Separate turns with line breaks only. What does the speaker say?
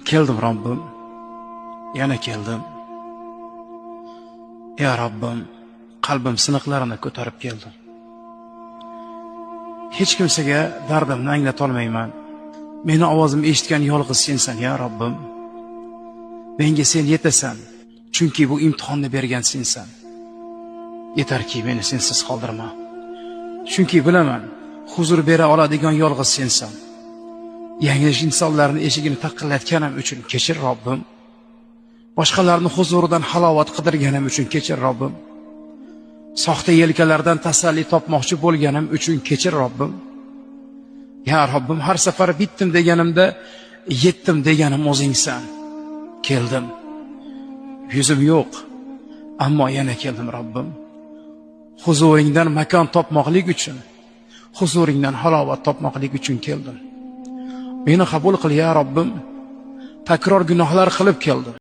Keldim Robbim, yana keldim. Ya Robbim, qalbim siniqlarini ko'tarib keldim. Hech kimsaga dardimni anglata olmayman. Meni ovozimni eshitgan yolg'iz sensan, ya Robbim. Menga sen yetasan, chunki bu imtihonni bergan sensan. Yetarki meni sensiz qoldirma. Chunki bilaman, huzur bera oladigan yolg'iz sensan. Yanglish insonlarni eshigini taqillatganim uchun kechir Robbim. Boshqalarni huzuridan halovat qidirganim uchun kechir Robbim. Soxta yelkalardan tasalli topmoqchi bo'lganim uchun kechir Robbim. Ya Robbim, har safar bitdim deganimda yetdim deganim o'zingsan. Keldim. Yuzim yo'q, ammo yana keldim Robbim. Huzuringdan makon topmoqlik uchun, huzuringdan halovat topmoqlik uchun keldim. Meni qabul qil ya Robbim. Takror gunohlar qilib keldim.